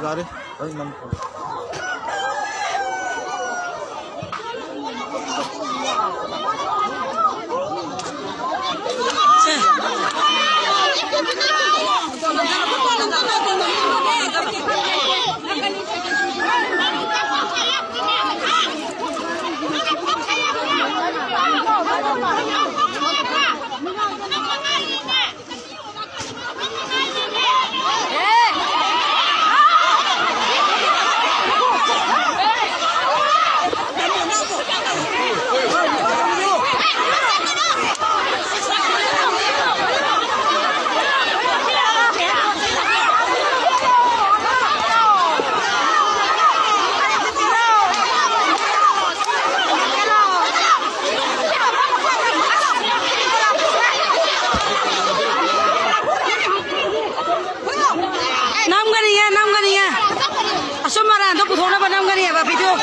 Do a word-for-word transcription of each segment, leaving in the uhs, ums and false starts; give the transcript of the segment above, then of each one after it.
ꯌꯥꯔꯦ, ꯑꯩ ꯅꯝ ꯅꯝꯒꯅꯤꯌꯦ, ꯅꯝꯒꯅꯤꯌꯦ꯫ ꯑꯆꯨꯝ ꯑꯔꯥꯟꯗꯣ ꯄꯨꯊꯣꯛꯅꯕ ꯅꯝꯒꯅꯤꯌꯦꯕ ꯚꯤꯗꯤꯑꯣ꯫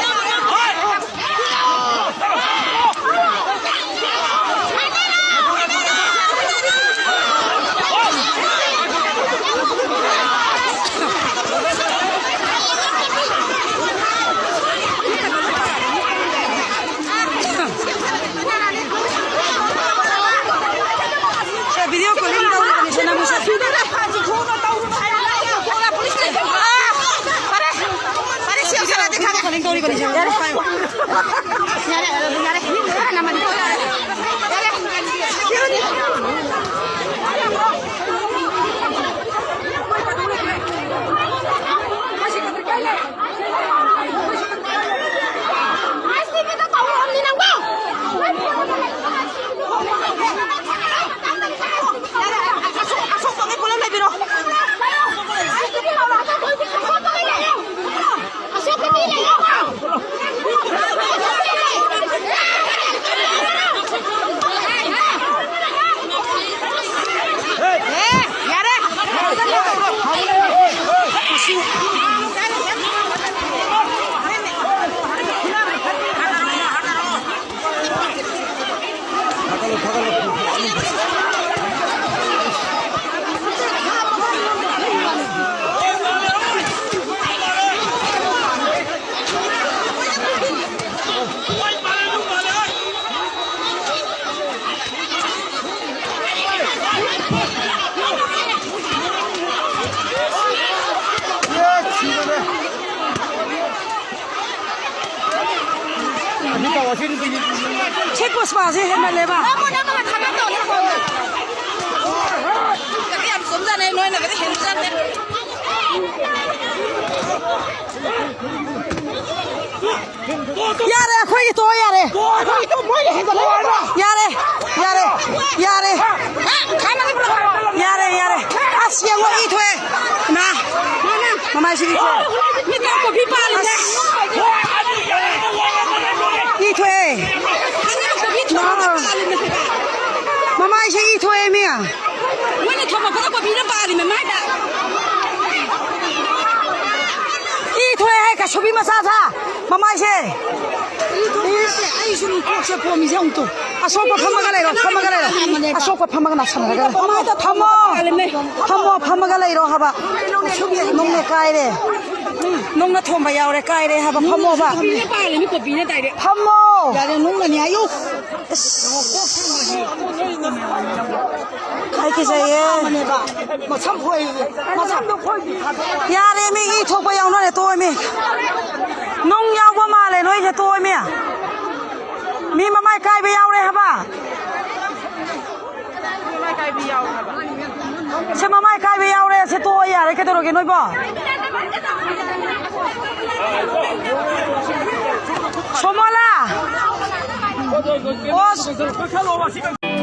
ꯁꯦ, ꯚꯤꯗꯤꯑꯣ ꯀꯣꯂꯤꯡ ꯇꯧꯔꯤꯕꯅꯤ, ꯁꯦ, ꯅꯪꯕꯨ, ꯁꯦ꯫ ꯐꯔꯦ, ꯐꯔꯦ, ꯁꯤ ꯌꯧꯁꯜꯂꯗꯤ ꯈꯪꯉꯦ꯫ ꯀꯣꯂꯤꯡ ꯇꯧꯔꯤꯕꯅꯤ, ꯁꯦ, ꯅꯪꯕꯨ ꯄꯥꯏꯌꯨ꯫ ꯌꯥꯔꯦ, ꯌꯥꯔꯦ, ꯌꯥꯔꯦ꯫ ꯌꯥꯔꯦ꯫ ꯁꯤ ꯄꯨꯁꯄꯥꯁꯦ ꯍꯦꯟꯃꯜꯂꯦꯕ꯫ ꯅꯪꯕꯨ ꯅꯪꯅ ꯊꯥꯒꯠꯇꯧꯅꯤ ꯐꯣꯟꯗ꯫ ꯀꯗꯤ ꯌꯥꯝ ꯆꯨꯝꯖꯥꯠꯅꯦ, ꯅꯣꯏꯅꯒꯗꯤ ꯍꯦꯟꯖꯥꯠꯅꯦ꯫ ꯌꯥꯔꯦ, ꯑꯩꯈꯣꯏꯒꯤ ꯇꯣꯛꯑꯣ, ꯌꯥꯔꯦ꯫ ꯌꯥꯔꯦ, ꯌꯥꯔꯦ, ꯌꯥꯔꯦ꯫ ꯌꯥꯔꯦ, ꯌꯥꯔꯦ꯫ ꯑꯁ, ꯌꯦꯡꯉꯣ, ꯏ ꯊꯣꯛꯑꯦ꯫ ꯏꯃꯥ, ꯃꯃꯥꯏꯁꯤꯗꯤ ꯊꯣꯛꯑꯦ꯫ ꯃꯤꯠꯇ ꯀꯣꯐꯤ ꯄꯥꯜꯂꯤꯅꯦ꯫ ꯑꯁ꯫ ꯏ ꯊꯣꯛꯑꯦ꯫ ꯃꯃꯥꯏꯁꯦ ꯏ ꯊꯣꯛꯑꯦ, ꯃꯤ꯫ ꯃꯣꯏꯅ ꯊꯣꯝꯃꯛꯄꯗ ꯀꯣꯐꯤꯅ ꯄꯥꯜꯂꯤ ꯃꯃꯥꯏꯗ꯫ ꯏ ꯊꯣꯛꯑꯦ ꯍꯥꯏ, ꯀꯁꯨꯕꯤ ꯃꯆꯥ ꯁꯥ꯫ ꯃꯃꯥꯏꯁꯦ꯫ ꯑꯩꯁꯨ ꯀꯣꯛꯁꯦ ꯄꯣꯝꯃꯤꯁꯦ ꯑꯃꯨꯛꯇꯣ꯫ ꯑꯁꯣꯛꯄ ꯐꯝꯃꯒ ꯂꯩꯔꯣ, ꯐꯝꯃꯒ ꯂꯩꯔꯣ꯫ ꯑꯁꯣꯛꯄ ꯐꯝꯃꯒ ꯅꯥꯁꯟꯅꯔꯒ ꯂꯩꯔꯣ꯫ ꯐꯝꯃꯣ꯫ ꯐꯝꯃꯣ, ꯐꯝꯃꯒ ꯂꯩꯔꯣ ꯍꯥꯏꯕ꯫ ꯅꯨꯡꯅ ꯀꯥꯏꯔꯦ꯫ ꯅꯨꯡꯅ ꯊꯣꯝꯕ ꯌꯥꯎꯔꯦ, ꯀꯥꯏꯔꯦ ꯍꯥꯏꯕ꯫ ꯐꯝꯃꯣꯕ꯫ ꯀꯣꯕꯤꯅ ꯄꯥꯜꯂꯤꯅꯤ, ꯀꯣꯕꯤꯅ ꯗꯥꯏꯔꯦꯛ꯫ ꯐꯝꯃꯣ꯫ ꯌꯥꯔꯦ, ꯅꯨꯡꯅꯅꯤ ꯍꯥꯏꯌꯨ꯫ ꯑꯩ ꯀꯤꯖꯩꯌꯦ꯫ ꯃꯁꯝ ꯐꯣꯏ-, ꯃꯁꯝꯗꯣ ꯐꯣꯏꯕꯤ ꯊꯥꯗꯣꯛꯑꯣ꯫ ꯌꯥꯔꯦ, ꯃꯤ ꯏ ꯊꯣꯛꯄ ꯌꯥꯎꯅꯔꯦ, ꯇꯣꯛꯑꯣ ꯃꯤ꯫ ꯅꯨꯡ ꯌꯥꯎꯕ ꯃꯥꯜꯂꯦ ꯅꯣꯏꯁꯦ, ꯇꯣꯛꯑꯣ ꯃꯤ꯫ ꯃꯤ ꯃꯃꯥꯏ ꯀꯥꯏꯕ ꯌꯥꯎꯔꯦ ꯍꯥꯏꯕ꯫ ꯁꯦ, ꯃꯃꯥꯏ ꯀꯥꯏꯕ ꯌꯥꯎꯔꯦ, ꯁꯦ ꯇꯣꯛꯑꯣ ꯌꯥꯔꯦ, ꯀꯩꯗꯧꯔꯒꯦ ꯅꯣꯏꯕꯣ? ꯁꯣꯃꯣꯂꯥ! ꯑꯣ,